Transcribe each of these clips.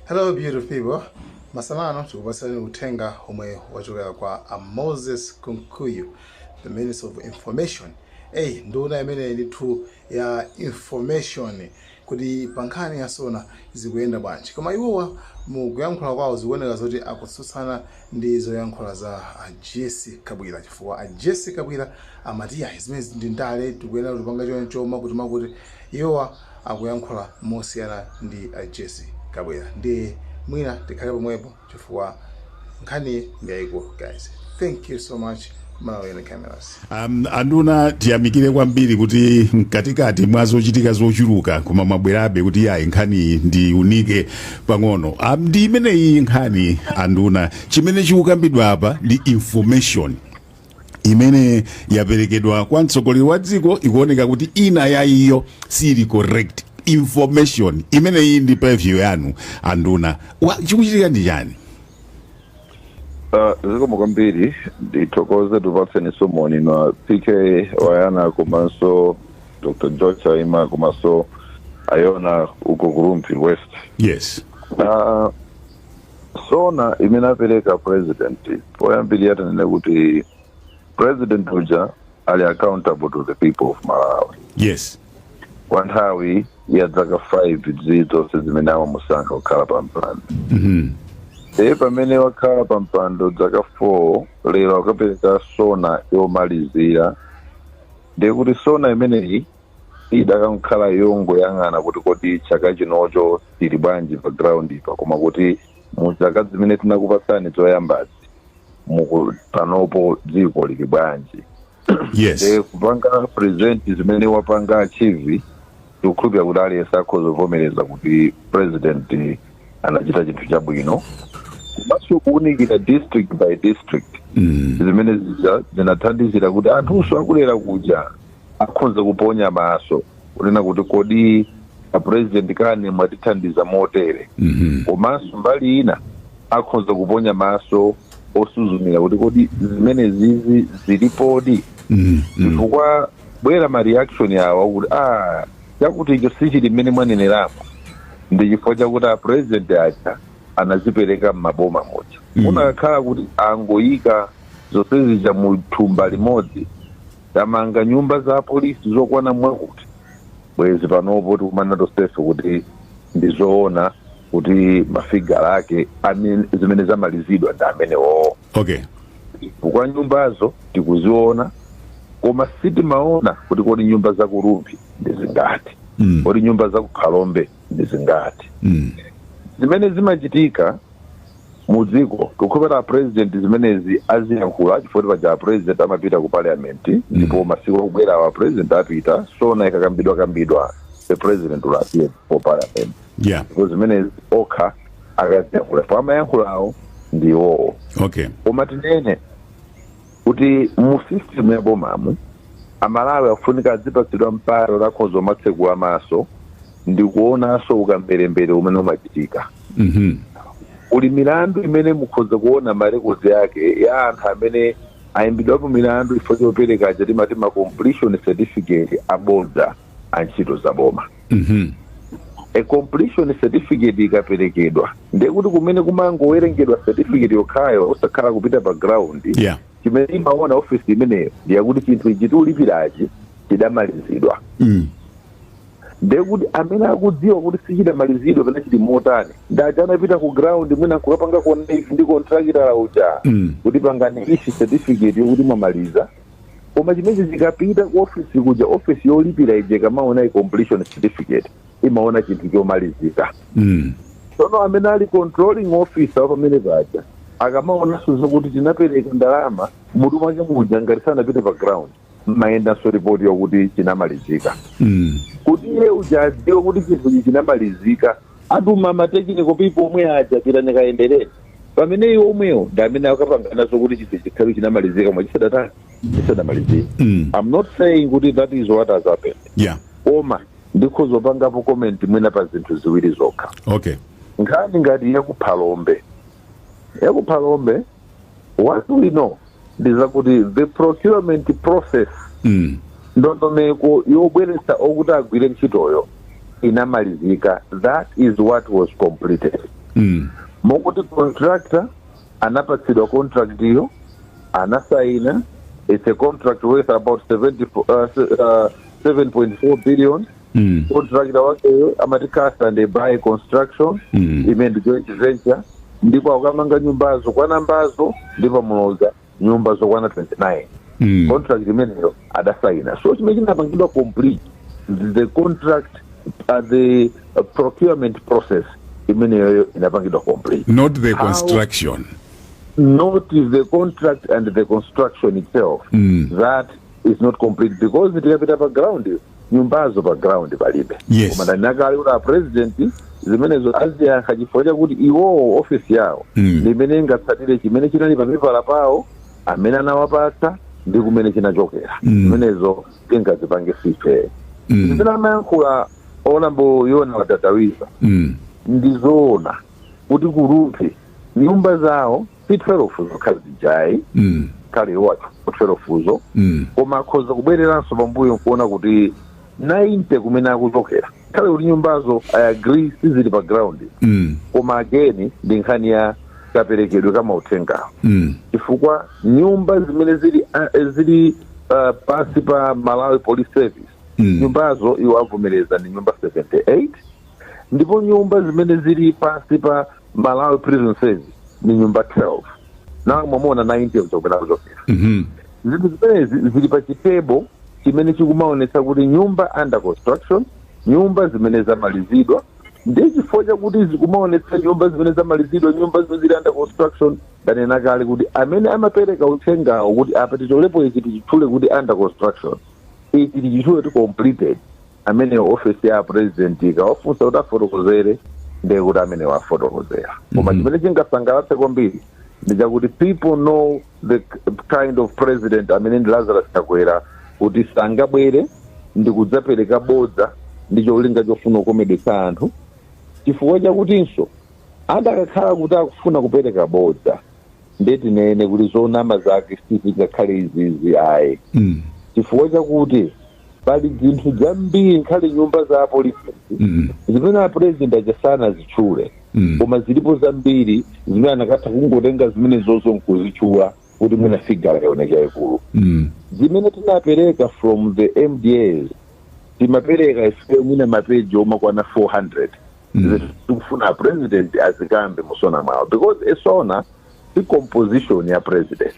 Hello, beautiful people. Masana tikupatsani uthenga omwe wachokera kwa a Moses Kunkuyu, the Minister of Information. Eyi, nduna imene ndithu ya information, kuti pa nkhani ya SONA zikuyenda bwanji. Koma iwowa mukuyankhula kwawo zikuoneka zoti akutsutsana ndi zoyankhula za a Jesse Kabwila, chifukwa a Jesse Kabwila amati ayi, zimene ndi ndale, tikuyenera kupanga choncho, makuti makuti. Iwowa akuyankhula mosiyana ndi a Jesse Kabwila. Ndi mwina tikhale pomwepo chifukwa nkhani ndi yayikulu. Guys, thank you so much. Malawi Cameras. Anduna, tiyamikire kwambiri kuti mkatikati mwa zochitika zochuluka koma mwabwerabe kuti yayi, nkhani ndi unike pang'ono. Ndi imeneyi nkhani, anduna, chimene chikukambidwa apa ndi information imene yaperekedwa kwa mtsogoleri wa dziko. Ikuoneka kuti ina ya iyo sili correct information. Imeneyi ndi purview yanu, anduna. Chikuchitika ndi chani? Zikomo kwambiri. Ndithokoze, tupatseni somoni na PK Wayana komanso Dr George Chaima komanso ayona uko ku Rumphi West. SONA imene apereka president, poyambirira tanene kuti president uja ali accountable to the people of Malawi kwa nthawi ya zaka 5 zilizonse zimene amamusankha kukhala pa mpando. E, pamene wakhala pa mpando zaka 4, lero akapereka SONA yomalizira. Ndiye kuti SONA imeneyi idakakhala yongoyang'ana kuti kodi chaka chinocho tili bwanji pa ground pa, koma kuti mu zaka zimene tinakupatsani zoyambazi, muku panopo dziko lili bwanji? Ndiye kupanga present zimene wapanga achieve, tikukhulupirira kuti aliyense akhoza kuvomereza kuti president anachita chinthu chabwino, komanso kuwunikira district by district zimene zija zinathandizira kuti anthunso akulera kuja akhoza kuponya maso kunena kuti kodi a president kani mwatithandiza motere? Komanso mbali ina akhoza kuponya maso osuzumira kuti kodi zimene zizi zilipodi? Chifukwa bwera ma reaction awa kuti ah, chakuti icho sichili mmene mwaneneramo, ndi chifukwa chakuti a president aja anazipereka m'maboma muja. Unakakhala kuti angoyika zonse zija mu thumba limodzi, tamanga nyumba za polisi zokwana mwakuti, bwezi panopo tikumana tonsefe kuti ndizoona kuti ma figure ake zimene zamalizidwa ndi amenewo. Chifukwa nyumbazo tikuziona, koma sitimaona kuti kodi nyumba za ku Rumphi ndi zingati, kodi nyumba za ku Phalombe ndi zingati. Zimene zimachitika mu dziko, tikukhulupirira president zimenezi aziyankhula, chifukwa paja president amapita ku parliament, ndipo masiku akubwera awa president apita. SONA ikakambidwa kambidwa, the president will appear for parliament, ndipo zimenezi okha akaziyankhula, chifukwa amayankhulawo ndi iwowo. Koma tinene kuti mu system ya bomamu, Amalawi akufunika adzipatsidwa mpata lakhoza umatsekula maso ndi kuonanso ukamberembere umene umachitika. Uli milandu imene mukhoza kuona ma records ake ya anthu amene ayimbidwapo milandu chifukwa chopereka aja timati ma completion certificate abodza a ntchito za boma. A completion certificate ikaperekedwa, ndiye kuti kumene kumangowerengedwa certificate yokhayo, osakhala kupita pa ground, chimene imaona ofisi imeneyo ndiyakuti chinthu ichi tiulipirachi chidamalizidwa. Ndiye kuti amene akudziwa kuti sichidamalizidwe pena chili motani ndaja anapita ku ground, mwina nkukapanga connive ndi contractor uja kuti pangani issue certificate yokuti mwamaliza. Koma chimene chikapita ku ofisi kuja, ofisi yolipira ije kamaona i completion certificate, imaona chinthu chomalizika. Tsono amene ali controlling officer wa pamene paja akamaonanso zokuti tinapereka ndalama, mutu mwake muja ngati sanapite pa ground, mmayendanso ripoti yokuti chinamalizika. Kuti iye uja adziwe kuti chinthu ichi chinamalizika, atuma ma technical people omwe aja, pitani kayendereni. Pamene iwo omwewo ndi amene akapangana zokuti chinthu chikhale chinamalizika koma chisadatani, chisadamalizike. I'm not saying kuti that is what has happened, koma ndikhoza pangapo comment mwina pa zinthu ziwiri zokha. Nkhani ngati yakuphalombe, yakuphalombe, what we know ndi zakuti the procurement process, ndondomeko yobweretsa okuti agwire ntchitoyo, inamalizika. That is what was completed. Mokuti contractor anapatsidwa contract iyo, anasaina. It's a contract worth about 70, 7.4 billion. Contractor wakeyo amati Casa and Buy Construction, imene ndi joint venture, ndipo akamanga nyumbazo kwa Nambazo ndipo Muloza, nyumba zokwana 29. Contract imeneyo adasaina. So chimene chinapangidwa complete, the contract, the procurement process imeneyo inapangidwa complete. Not the construction. Not the contract and the construction itself. That is not complete because tikapita pa ground, nyumbazo pa ground palibe. Koma ndanakale kuti a president zimenezo aziyankha, chifukwa chakuti iwowo ofisi yawo limene ingatsatire chimene chinali papepala pawo amene anawapatsa ndi kumene chinachokera. Zimenezo tingazipange sife. Zimene amayankhula Honorable Yona Wadadawiza ndizoona kuti ku Rumphi nyumba zawo si 12 zokha zijayi, kale iwo 12 zo, koma akhoza kubwereranso pambuyo nkuona kuti 90 kumene akuchokera, khale kuti nyumbazo, I agree, sizili pa ground, koma again ndi nkhani ya kaperekedwe kamauthengawo, chifukwa nyumba zimene zili pansi pa Malawi Police Service, nyumbazo iwo avomereza ndi nyumba 78, ndipo nyumba zimene zili pansi pa Malawi Prison Service ni nyumba 12. Nawe mwamona 90 zokwera kuchokera. Zinthu zimenezi zili pa chitebo chimene chikumaonetsa kuti nyumba under construction, nyumba zimene zamalizidwa. Ndi chifukwa chakuti zikumaonetsa nyumba zimene zamalizidwa, nyumba zimene zili under construction, ndanena kale kuti amene amapereka uthengawo kuti apa titolepo ichi, tichitchule kuti under construction, ichi tichitchule kuti completed, amene office ya president ikawafunsa kuti afotokozere, ndiye kuti amene wafotokozera. Koma chimene chingasangalatse kwambiri ndi chakuti people know the kind of president amene ndi Lazarus Chakwera, kuti sangabwere ndi kudzapereka bodza ndi cholinga chofuna kukomedwetsa anthu, chifukwa chakutinso adakakhala kuti akufuna kupereka bodza, ndetinene kuti zonama zake sizingakhale izizi ayi, chifukwa chakuti pali zinthu zambiri, nkhale nyumba za apolisi zimene a president aja sanazitchule, koma zilipo zambiri zimene anakatha kungotenga zimene zozo nkuzitchula kuti mwina figure yaoneka yayikulu. Zimene tinapereka from the MDAs, timapereka ife mwina mapeji omakwana 400, tikufuna president azikambe mu SONA mwawo, because a SONA si composition ya president.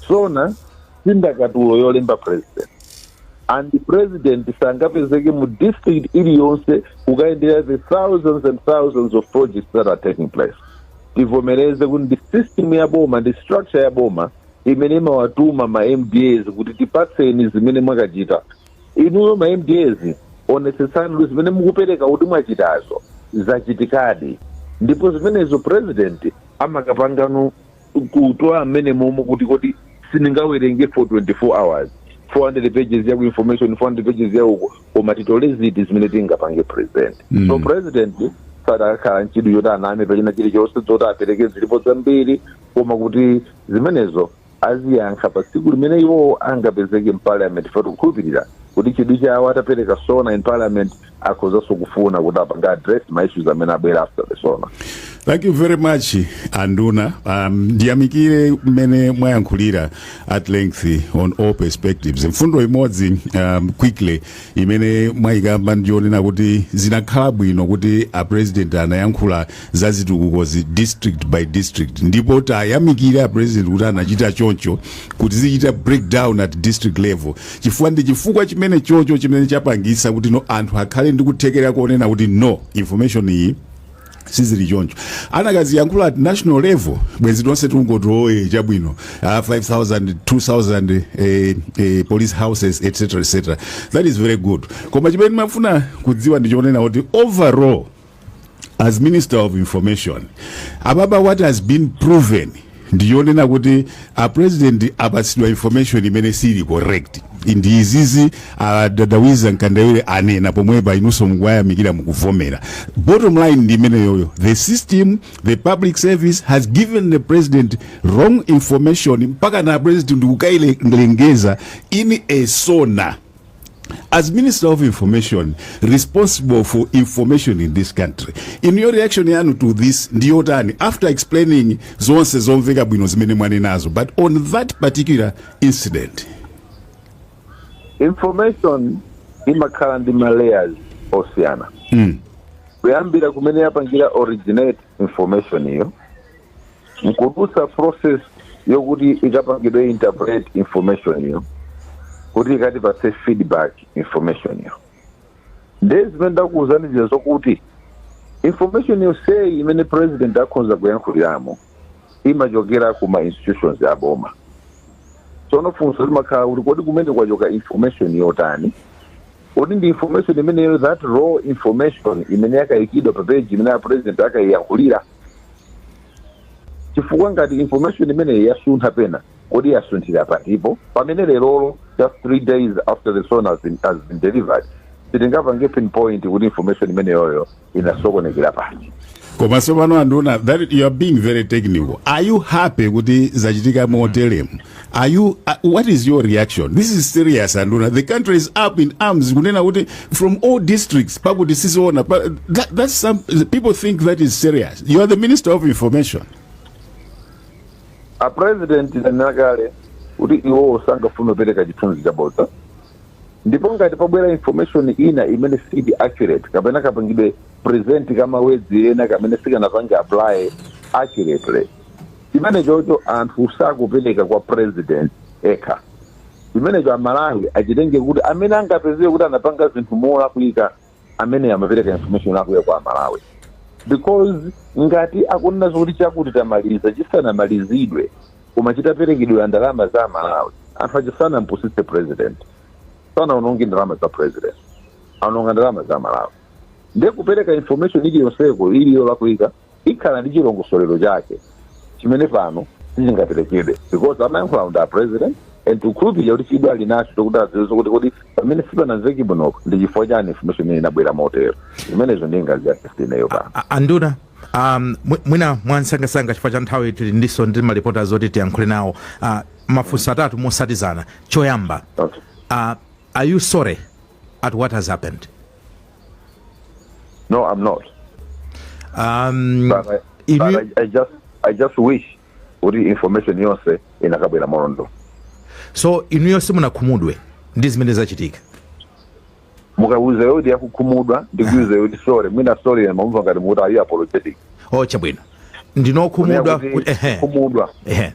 SONA si ndakatulo yolemba president, and the president sangapezeke mu district iliyonse kukayendera the thousands and thousands of projects that are taking place. Tivomereze kuti ndi system ya boma, ndi structure ya boma imene imawatuma ma MDAs kuti tipatseni zimene mwakachita. Inuyo ma MDAs, onetsetsani kuti zimene mukupereka kuti mwachitazo zachitikadi, ndipo zimenezo president amakapangano kutoa mmene momwe kuti kodi sindingawerenge for 24 hours 400 pages ya ku information, 400 pages ya uko, koma titole ziti zimene tingapange present. So president sadakhala nchidwi choti aname pachina chilichonse zoti apereke, zilipo zambiri, koma kuti zimenezo aziyankha pa tsiku limene iwo angapezeke m'parliament. Fe tikukhulupirira kuti chidwi chawo, atapereka SONA in parliament, akhozanso kufuna kuti apange address ma issues amene abwera after the SONA. Thank you very much, anduna. Ndiyamikire mmene mwayankhulira at length on all perspectives. Mfundo imodzi quickly imene mwayikamba ndiyonena kuti zinakhala bwino kuti a president anayankhula za zitukukozi district by district, ndipo tayamikire a president kuti anachita choncho, kuti zichita breakdown at district level, chifukwa ndi chifukwa chimene chocho chimene chapangisa kuti no, anthu akhale ndi kuthekera konena kuti no, information iyi sizili choncho. Anakaziyankhula at national level, bwezi tonse tungoti oye chabwino, 5000, 2000 police houses, etc etc. That is very good. Koma chimene ndimafuna kudziwa ndichonena kuti overall, as Minister of Information, ababa, what has been proven ndiyonena kuti a president apatsidwa information imene sili correct. Ndi izizi adadawiza Mkandawire anena pomwepa, inunso mukuwayamikira, mukuvomera. Bottom line ndi imeneyoyo: the system, the public service has given the president wrong information, mpaka na president ndikukailengeza in a SONA. As Minister of Information, responsible for information in this country, in your reaction yanu to this ndiyotani, after explaining zonse zomveka bwino zimene mwanenazo, but on that particular incident? Information imakhala ndi ma layers osiyana, kuyambira kumene yapangira originate information iyo, nkudutsa process yokuti ikapangidwe interpret information iyo, kuti ikatipatse feedback information iyo. Ndiye zimene ndakuwuzani zija zokuti information yonseyi imene president akhoza kuyankhuliramo imachokera kuma institutions aboma. Tsono funso limakhala kuti, kodi kumene kwachoka information yotani? Kodi ndi information imeneyo, that raw information imene yakayikidwa pa page imene a president akayiyankhulira? Chifukwa ngati information imeneyi yasuntha pena, kodi yasunthira patipo? Pamene lerolo, just 3 days after the SONA has been delivered, sitingapange pinpoint kuti information imeneyoyo inasokonekera pati. Koma tsopano, anduna, that you are being very technical. Are you happy kuti zachitika moteremu? Are you what is your reaction? This is serious, anduna. The country is up in arms kunena kuti from all districts pakuti sizoona. But that's some people think that is serious. You are the Minister of Information. A president nanena kale kuti iwowo sangafuna kupereka chithunzi chabodza, ndipo ngati pabwera information ina imene sili accurate kapena kapangidwe present kama words ena kamene sikanapange apply accurately, chimene chocho anthu sakupereka kwa president ekha. Chimenecho Amalawi achitenge kuti amene angapezeke kuti anapanga zinthu molakwika, amene amapereka information lakwika kwa Amalawi, because ngati akunena zokuti chakuti tamaliza chisanamalizidwe koma chitaperekedwa ndalama za Amalawi, anthu achisanampusitse president, sanaononge ndalama za president, aononga ndalama za Malawi. Ndiye kupereka information iliyonseko ili yolakwika ikhala ndi chilongosolero chake chimene pano sichingaperekedwe, because amayankhula ndi a president and tikukhulupirira kuti chidwi ali nacho chokuti adziwe kuti kodi pamene sipanamveke bwinopo ndi chifukwa chani information imene inabwera motero. Zimenezo ndi ngazi yake sineyo pano. Anduna, mwina mwansangasanga, chifukwa cha nthawi, tili ndiso ndi malipota zoti tiyankhule nawo. Mafunso atatu mosatizana. Choyamba, Okay. Are you sorry at what has happened? No, I'm not. But I just wish kuti information yonse inakabwera molondola. So inuyo simunakhumudwe ndi zimene zachitika? Mukauza yoti yakukhumudwa, ndikuuza yoti sorry, mwina sorry mamumva ngati mukuti, are you apologetic? Oh, chabwino, ndinokhumudwa kuti ehe. Khumudwa. Ehe.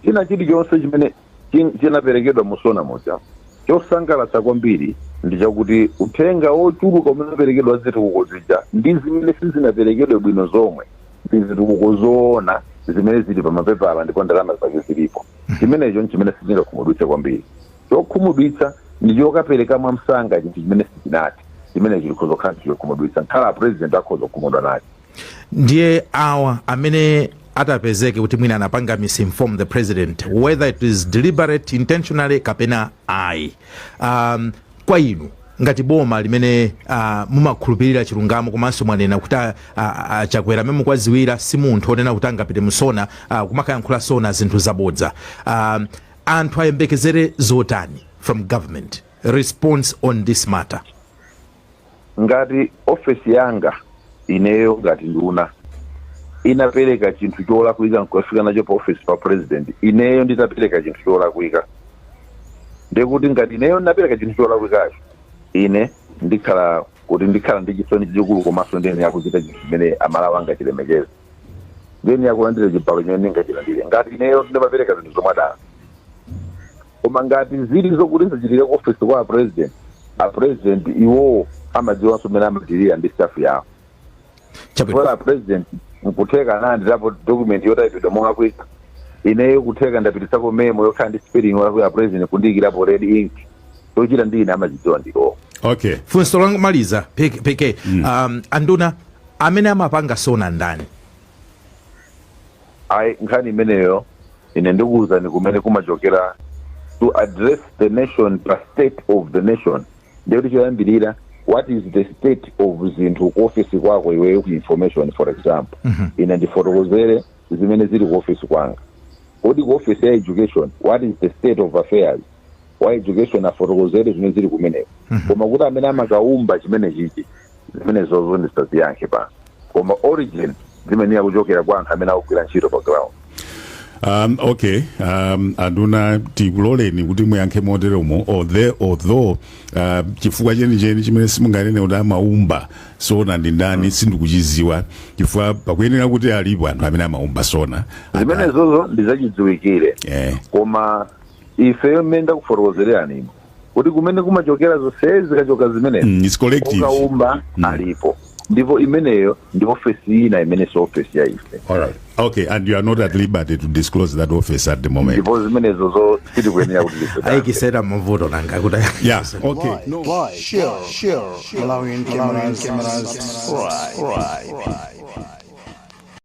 China chilichonse chimene chinaperekedwa mu SONA muja, chosangalatsa kwambiri ndi chakuti uthenga wochuluka umene unaperekedwa zitukuko zija ndi zimene sizinaperekedwe bwino zomwe ndi zitukuko zoona zimene zili pa mapepala ndipo ndalama zake zilipo. Chimenecho nchimene sichingakhumudwitse kwambiri. Chokhumudwitsa ndi chokapereka mwamsanga chinthu chimene sichinati. Chimenecho chikhoza kukhala chokhumudwitsa, nkhala a president akhoza kukhumudwa nacho. Ndiye awa amene atapezeke kuti mwina anapanga misinform the president, whether it is deliberate, intentionally kapena ayi, kwa inu ngati boma limene mumakhulupirira chilungamo, komanso mwanena kuti Chakwera amene mukwaziwira si munthu onena kuti angapite mu SONA kumakayankhula SONA zinthu zabodza, anthu ayembekezere zotani from government response on this matter? Ngati ofesi yanga ineyo ngati nduna inapereka chinthu cholakwika nkukafika nacho pa ofesi pa president, ineyo nditapereka chinthu cholakwika, ndekuti ngati ineyo ndinapereka chinthu cholakwikacho, ine ndikhala kuti ndikhala ndi chisoni chachikulu, komanso ndene yakuchita chinthu chimene Amalawi angachilemekeze, ndene yakulandira chibalo chimene ndingachilandire ngati ineyo ndimapereka zinthu zomwadala. Koma ngati zili zokuti zichitike ku ofesi kwa a president, a president iwowo amadziwanso mmene amadirira ndi staff yawo. Chabwino. A president nkutheka analandirapo document yotayipidwa molakwika, ineyo kutheka ndapititsako memo yokhala ndi spelling yolakwika, president kundiyikirapo red ink. Chochita ndi ine amachidziwa ndiwo. Okay. Funso lomaliza, PK, anduna, amene amapanga SONA ndani? Ayi, nkhani imeneyo ine ndikuwuzani kumene kumachokera. To address the nation pa State of the Nation, ndikuti choyambirira, what is the state of zinthu ku ofisi kwako iweyo ku information? For example, ine ndifotokozere zimene zili ku ofisi kwanga. Kodi ku office ya education, what is the state of affairs? Wa education afotokozere zimene zili kumeneko, koma kuti amene amakaumba chimene chichi, zimene zozo ndisaziyankhe pano, koma origin zimene akuchokera kwa anthu amene akugwira ntchito pa ground. Okay, anduna, tikuloleni kuti muyankhe moteromo, although chifukwa chenicheni chimene simunganene kuti amaumba SONA ndi ndani sindikuchiziwa, chifukwa pakuyenera kuti alipo anthu amene amaumba SONA. Zimene zozo ndizachidziwikire, koma ife mmene ndakufotokozerani imo kuti kumene kumachokera zonsezi zikachoka zimenezi, It's collective. Okaumba alipo, ndipo imeneyo ndi ofesi ina imene si ofesi ya ife. All right. Okay, and you are not at liberty to disclose that office at the moment. Ndipo zimenezo zo sitikuyenera kuti tife. Ayikisera mavuto nanga kuti Yeah, okay. Like, No. like, share, share, Malawian cameras, subscribe.